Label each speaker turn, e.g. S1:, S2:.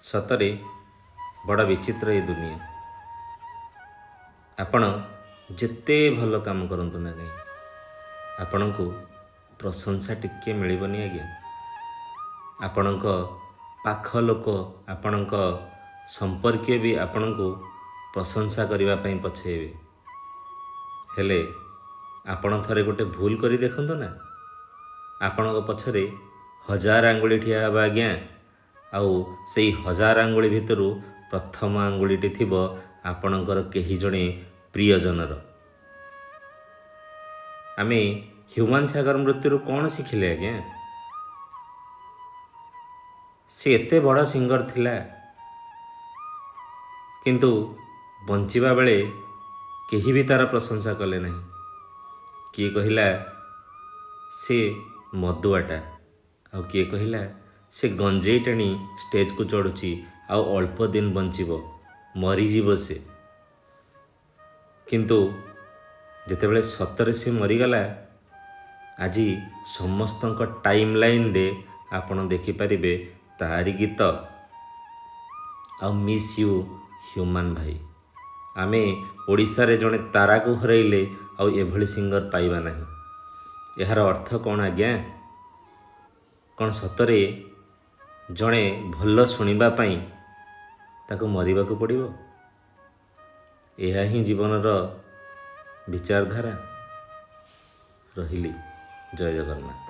S1: ସତରେ ବଡ଼ ବିଚିତ୍ର ଏ ଦୁନିଆ। ଆପଣ ଯେତେ ଭଲ କାମ କରନ୍ତୁ ନା କାହିଁ, ଆପଣଙ୍କୁ ପ୍ରଶଂସା ଟିକେ ମିଳିବନି ଆଜ୍ଞା। ଆପଣଙ୍କ ପାଖ ଲୋକ, ଆପଣଙ୍କ ସମ୍ପର୍କୀୟ ବି ଆପଣଙ୍କୁ ପ୍ରଶଂସା କରିବା ପାଇଁ ପଛେଇବେ। ହେଲେ ଆପଣ ଥରେ ଗୋଟେ ଭୁଲ କରି ଦେଖନ୍ତୁ ନା, ଆପଣଙ୍କ ପଛରେ ହଜାର ଆଙ୍ଗୁଳି ଠିଆ ହେବ ଆଜ୍ଞା। ଆଉ ସେଇ ହଜାର ଆଙ୍ଗୁଳି ଭିତରୁ ପ୍ରଥମ ଆଙ୍ଗୁଳିଟି ଥିବ ଆପଣଙ୍କର କେହି ଜଣେ ପ୍ରିୟଜନର। ଆମେ ହ୍ୟୁମାନ ସାଗର ମୃତ୍ୟୁରୁ କ'ଣ ଶିଖିଲେ ଆଜ୍ଞା? ସେ ଏତେ ବଡ଼ ସିଙ୍ଗର ଥିଲା, କିନ୍ତୁ ବଞ୍ଚିବା ବେଳେ କେହି ବି ତା'ର ପ୍ରଶଂସା କଲେ ନାହିଁ। କିଏ କହିଲା ସେ ମଦୁଆଟା, ଆଉ କିଏ କହିଲା ସେ ଗଞ୍ଜେଇ ଟାଣି ଷ୍ଟେଜକୁ ଚଢ଼ୁଛି, ଆଉ ଅଳ୍ପ ଦିନ ବଞ୍ଚିବ, ମରିଯିବ ସେ। କିନ୍ତୁ ଯେତେବେଳେ ସତରେ ସେ ମରିଗଲା, ଆଜି ସମସ୍ତଙ୍କ ଟାଇମ୍ ଲାଇନ୍ରେ ଆପଣ ଦେଖିପାରିବେ ତାରି ଗୀତ। ଆଉ ମିସ୍ you human ଭାଇ। ଆମେ ଓଡ଼ିଶାରେ ଜଣେ ତାରାକୁ ହରାଇଲେ, ଆଉ ଏଭଳି ସିଙ୍ଗର ପାଇବା ନାହିଁ। ଏହାର ଅର୍ଥ କ'ଣ ଆଜ୍ଞା? କ'ଣ ସତରେ ଜଣେ ଭଲ ଶୁଣିବା ପାଇଁ ତାକୁ ମରିବାକୁ ପଡ଼ିବ? ଏହା ହିଁ ଜୀବନର ବିଚାରଧାରା? ରହିଲି, ଜୟ ଜଗନ୍ନାଥ।